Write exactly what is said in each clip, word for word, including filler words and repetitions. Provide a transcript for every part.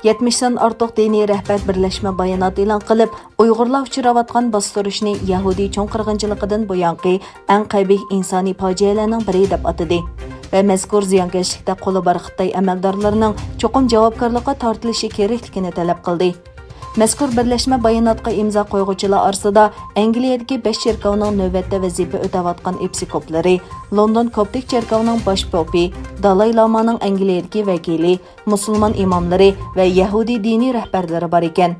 يەتمىشتىن ئارتۇق دىنىي رەھبەر بىرلەشمە بايانات ئېلان قىلىپ، ئۇيغۇرلار ئۇچراۋاتقان باستۇرۇشنى يەھۇدىي چوڭ قىرغىنچىلىقىدىن بۇيانقى ئەڭ قەبىھ ئىنسانىي پاجىئەلەرنىڭ بىرى دەپ ئاتىدى ۋە مەزكۇر زىيانكەشلىكتە قولى بار خىتاي ئەمەلدارلىرىنىڭ چوقۇم جاۋابكارلىققا تارتىلىشى كېرەكلىكىنى تەلەپ قىلدى. مەزكۇر بىرلەشمە باياناتقا ئىمزا قويغۇچىلار ئارىسىدا ئەنگلىيەدىكى بەش چېركاۋنىڭ نۆۋەتتە ۋەزىپە ئۆتەۋاتقان ئېپىسكوپلىرى، لوندون كوپتىك چېركاۋنىڭ باش پوپى، دالاي لامانىڭ ئەنگلىيەدىكى ۋەكىلى، مۇسۇلمان ئىماملىرى ۋە يەھۇدىي دىنىي رەھبەرلىرى بار ئىكەن.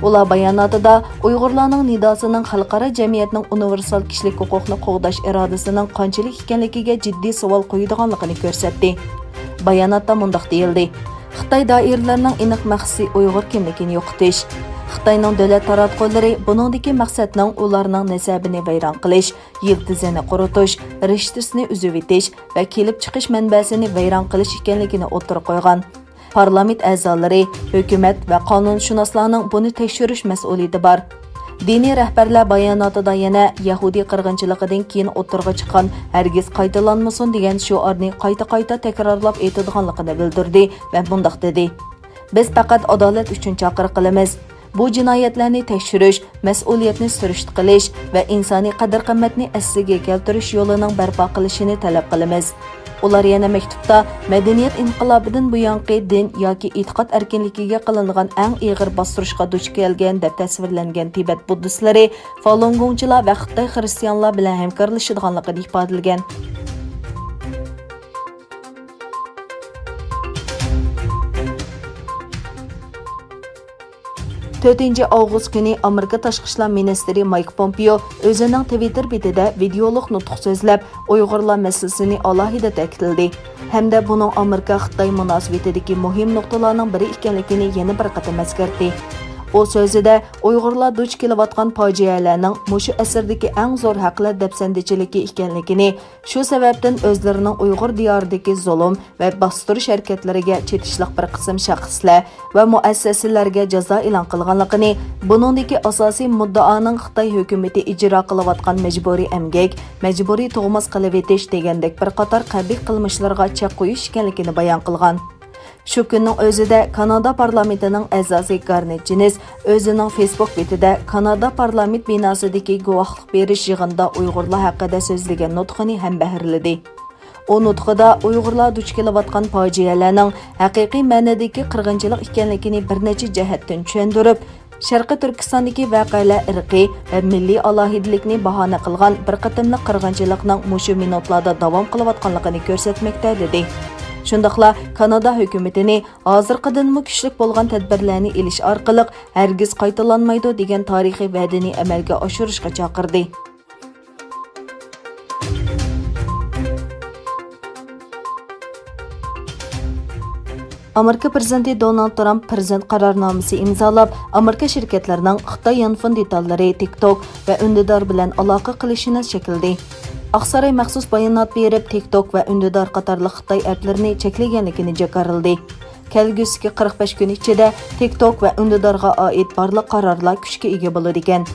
ئۇلار باياناتىدا ئۇيغۇرلارنىڭ نىداسىنىڭ خەلقئارا جەمئىيەتنىڭ ئۇنىۋېرسال كىشىلىك ھوقۇقنى قوغداش ئىرادىسىنىڭ قانچىلىك ئىكەنلىكىگە جىددىي سوئال قويىدىغانلىقىنى كۆرسەتتى. باياناتتا مۇنداق دېيىلدى: خىتاي دائىرىلىرىنىڭ ئېنىق مەقسىتى ئۇيغۇر كىملىكىنى يوقىتىش. خىتاينىڭ دۆلەت تاراتقۇلىرى بۇنىڭدىكى مەقسەتنىڭ ئۇلارنىڭ نەسەبىنى ۋەيران قىلىش، يىلتىزىنى قۇرۇتۇش، رىشتىسىنى ئۈزۈۋېتىش ۋە كېلىپ چىقىش مەنبەسىنى ۋەيران قىلىش ئىكەنلىكىنى ئوتتۇرىغا قويغان. پارلامېنت ئەزالىرى، ھۆكۈمەت ۋە قانۇنشۇناسلارنىڭ بۇنى تەكشۈرۈش مەسئۇلىيىتى بار. دىنىي رەھبەرلەر باياناتىدا يەنە يەھۇدىي قىرغىنچىلىقىدىن كېيىن ئوتتۇرىغا چىققان ھەرگىز قايتىلانمىسۇن دېگەن شوئارنى قايتا-قايتا تەكرارلاپ ئېيتىدىغانلىقىنى بىلدۈردى ۋە مۇنداق دېدى: بىز پەقەت ئادالەت ئۈچۈن چاقىرىق قىلىمىز. بۇ جىنايەتلەرنى تەكشۈرۈش، مەسئۇلىيەتنى سۈرۈشتە قىلىش ۋە ئىنسانىي قەدىر-قىممەتنى ئەسلىگە كەلتۈرۈش يولىنىڭ بەرپا قىلىشىنى تەلەپ قىلىمىز. ئۇلار يەنە مەكتۇپتا مەدەنىيەت ئىنقىلابىدىن بۇيانقى دىن ياكى ئېتىقاد ئەركىنلىكىگە قىلىنغان ئەڭ ئېغىر باستۇرۇشقا دۇچ كەلگەن دەپ تەسۋىرلەنگەن تىبەت بۇددىستلىرى، فالۇنگوڭچىلار ۋە خىتاي خىرىستىيانلار بىلەن ھەمكارلىشىدىغانلىقىنى ئىپادىلىگەن. تۆتىنچى ئاۋغۇست كۈنى ئامېرىكا تاشقى ئىشلار مىنىستىرى مايك پومپېئو ئۆزىنىڭ تىۋىتتېر بېتىدە ۋىدېئولۇق نۇتۇق سۆزلەپ، ئۇيغۇرلار مەسىلىسىنى ئالاھىدە تەكىتلىدى ھەمدە بۇنىڭ ئامېرىكا-خىتاي مۇناسىۋىتىدىكى مۇھىم نۇقتىلارنىڭ بىرى ئىكەنلىكىنى يەنە بىر قېتىم ئەسكەرتتى. ئۇ سۆزىدە ئۇيغۇرلار دۇچ كېلىۋاتقان پاجىئەلەرنىڭ مۇشۇ ئەسىردىكى ئەڭ زور ھەقلەر دەپسەندىچىلىكى ئىكەنلىكىنى، شۇ سەۋەبتىن ئۆزلىرىنىڭ ئۇيغۇر دىيارىدىكى زۇلۇم ۋە باستۇرۇش ھەرىكەتلىرىگە چېتىشلىق بىر قىسىم شەخسلەر ۋە مۇئەسسەسىلەرگە جازا ئېلان قىلغانلىقىنى، بۇنىڭدىكى ئاساسىي مۇددىئانىڭ خىتاي ھۆكۈمىتى ئىجرا قىلىۋاتقان مەجبۇرىي ئەمگەك، مەجبۇرىي تۇغماس قىلىۋېتىش دېگەندەك بىر قاتار قەبىھ قىلمىشلىرىغا چەك قويۇش ئىكەنلىكىنى بايان قىلغان. شۇ كۈننىڭ ئۆزىدە كانادا پارلامېنتىنىڭ ئەزاسى گارنېت جېنىس ئۆزىنىڭ فېيسبۇك بېتىدە كانادا پارلامېنت بىناسىدىكى گۇۋاھلىق بېرىش يىغىنىدا ئۇيغۇرلار ھەققىدە سۆزلىگەن نۇتقىنى ھەمبەھىرلىدى. ئۇ نۇتقىدا ئۇيغۇرلار دۇچ كېلىۋاتقان پاجىئەلەرنىڭ ھەقىقىي مەنىدىكى قىرغىنچىلىق ئىكەنلىكىنى بىر نەچچە جەھەتتىن چۈشەندۈرۈپ، شەرقىي تۈركىستاندىكى ۋەقەلەر ئىرقىي ۋە مىللىي ئالاھىدىلىكنى باھانە قىلغان بىر قېتىملىق قىرغىنچىلىقنىڭ مۇشۇ مىنۇتلاردا داۋام قىلىۋاتقانلىقىنى كۆرسەتمەكتە، دېدى. شۇنداقلا كانادا ھۆكۈمىتىنى ھازىرقىدىنمۇ كۈچلۈك بولغان تەدبىرلەرنى ئېلىش ئارقىلىق ھەرگىز قايتىلانمايدۇ دېگەن تارىخىي ۋەدىنى ئەمەلگە ئاشۇرۇشقا چاقىردى. ئامېرىكا پىرېزىدېنتى دونالد ترامپ پىرېزىدېنت قارارنامىسى ئىمزالاپ، ئامېرىكا شىركەتلىرىنىڭ خىتاي يانفون دېتاللىرى، تىكتوك ۋە ئۈندىدار بىلەن ئالاقە قىلىشىنى چەكلىدى. ئاقساراي مەخسۇس بايانات بېرىپ، تىكتوك ۋە ئۈندىدار قاتارلىق خىتاي ئەپلىرىنى چەكلىگەنلىكىنى جاكارلىدى. كەلگۈسىدىكى قىرىق بەش كۈن ئىچىدە تىكتوك ۋە ئۈندىدارغا ئائىت بارلىق قارارلار كۈچكە ئىگە بولىدىكەن.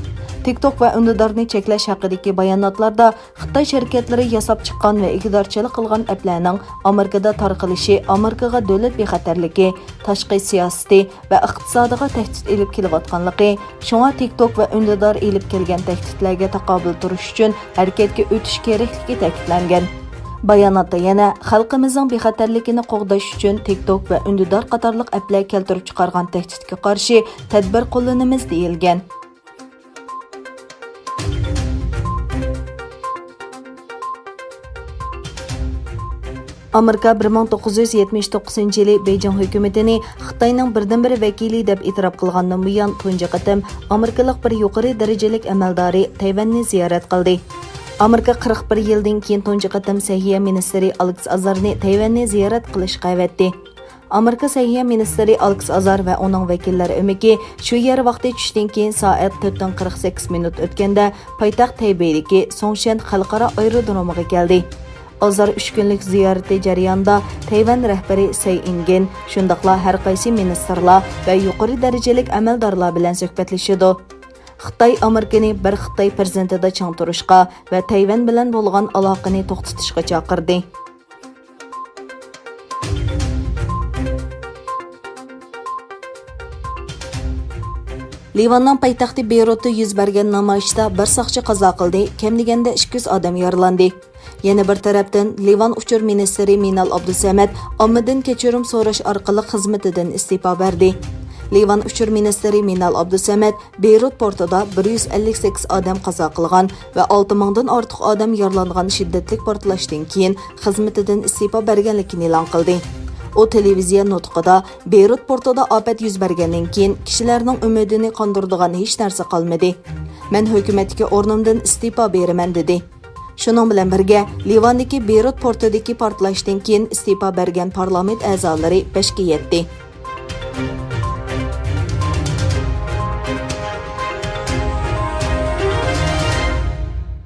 تىكتوك ۋە ئۈندىدارنى چەكلەش ھەققىدىكى باياناتلاردا خىتاي شىركەتلىرى ياساپ چىققان ۋە ئىگىدارچىلىق قىلغان ئەپلەرنىڭ ئامېرىكىدا تارقىلىشى ئامېرىكىغا دۆلەت بىخەتەرلىكى، تاشقى سىياسىتى ۋە ئىقتىسادىغا تەھدىت ئېلىپ كېلىۋاتقانلىقى، شۇڭا تىكتوك ۋە ئۈندىدار ئېلىپ كەلگەن تەھدىتلەرگە تاقابىل تۇرۇش ئۈچۈن ھەرىكەتكە ئۆتۈش كېرەكلىكى تەكىتلەنگەن. باياناتتا يەنە، خەلقىمىزنىڭ بىخەتەرلىكىنى قوغداش ئۈچۈن تىكتوك ۋە ئۈندىدار قاتارلىق ئەپلەر كەلتۈرۈپ چىقارغان تەھدىتكە قارشى تەدبىر قوللىنىمىز، دېيىلگەن. ئامېرىكا بىر مىڭ توققۇز يۈز يەتمىش توققۇزىنچى يىلى بېيجىڭ ھۆكۈمىتىنى خىتاينىڭ بىردىنبىر ۋەكىلى دەپ ئېتىراپ قىلغاندىن بۇيان، تۇنجى قېتىم ئامېرىكىلىق بىر يۇقىرى دەرىجىلىك ئەمەلدارى تەيۋەننى زىيارەت قىلدى. ئامېرىكا قىرىق بىر يىلدىن كېيىن تۇنجى قېتىم سەھىيە مىنىستىرى ئالېكس ئازارنى تەيۋەننى زىيارەت قىلىشقا ئەۋەتتى. ئامېرىكا سەھىيە مىنىستىرى ئالېكس ئازار ۋە ئۇنىڭ ۋەكىللەر ئۆمىكى شۇ يەر ۋاقتى چۈشتىن كېيىن سائەت تۆتتىن قىرىق سەككىز مىنۇت ئۆتكەندە پايتەخت تەيبېيدىكى سۇڭشەن خەلقئارا ئايرودرومىغا كەلدى. ئازار ئۈچ كۈنلۈك زىيارىتى جەريانىدا تەيۋەن رەھبىرى سەي ئىنگېن، شۇنداقلا ھەر قايسى مىنىستىرلار ۋە يۇقىرى دەرىجىلىك ئەمەلدارلار بىلەن سۆھبەتلىشىدۇ. خىتاي ئامېرىكىنى بىر خىتاي پىرېزىدېنتىدا چىڭ تۇرۇشقا ۋە تەيۋەن بىلەن بولغان ئالاقىنى توختىتىشقا چاقىردى. لىۋاننىڭ پايتەختى بېيرۇتتا يۈز بەرگەن نامايىشتا بىر ساقچى قازا قىلدى، كەم دېگەندە ئىككى يۈز ئادەم يارىلاندى. يەنە بىر تەرەپتىن، لىۋان ئۇچۇر مىنىستىرى مىنال ئابدۇسەمەت ئاممىدىن كەچۈرۈم سوراش ئارقىلىق خىزمىتىدىن ئىستېپا بەردى. لىۋان ئۇچۇر مىنىستىرى مىنال ئابدۇسەمەت بېيرۇت پورتىدا بىر يۈز ئەللىك سەككىز ئادەم قازا قىلغان ۋە ئالتە مىڭدىن ئارتۇق ئادەم يارىلانغان شىددەتلىك پارتلاشتىن كېيىن خىزمىتىدىن ئىستېپا بەرگەنلىكىنى ئېلان قىلدى. ئۇ تېلېۋىزىيە نۇتقىدا، بېيرۇت پورتىدا ئاپەت يۈز بەرگەندىن كېيىن كىشىلەرنىڭ ئۈمىدىنى قاندۇرىدىغان ھېچ نەرسە قالمىدى. مەن ھۆكۈمەتتىكى ئورنۇمدىن ئىستېپا بېرىمەن، دېدى. شۇنىڭ بىلەن بىرگە، لىۋاندىكى بېيرۇت پورتىدىكى پارتلاشتىن كېيىن ئىستېپا بەرگەن پارلامېنت ئەزالىرى بەشكە يەتتى.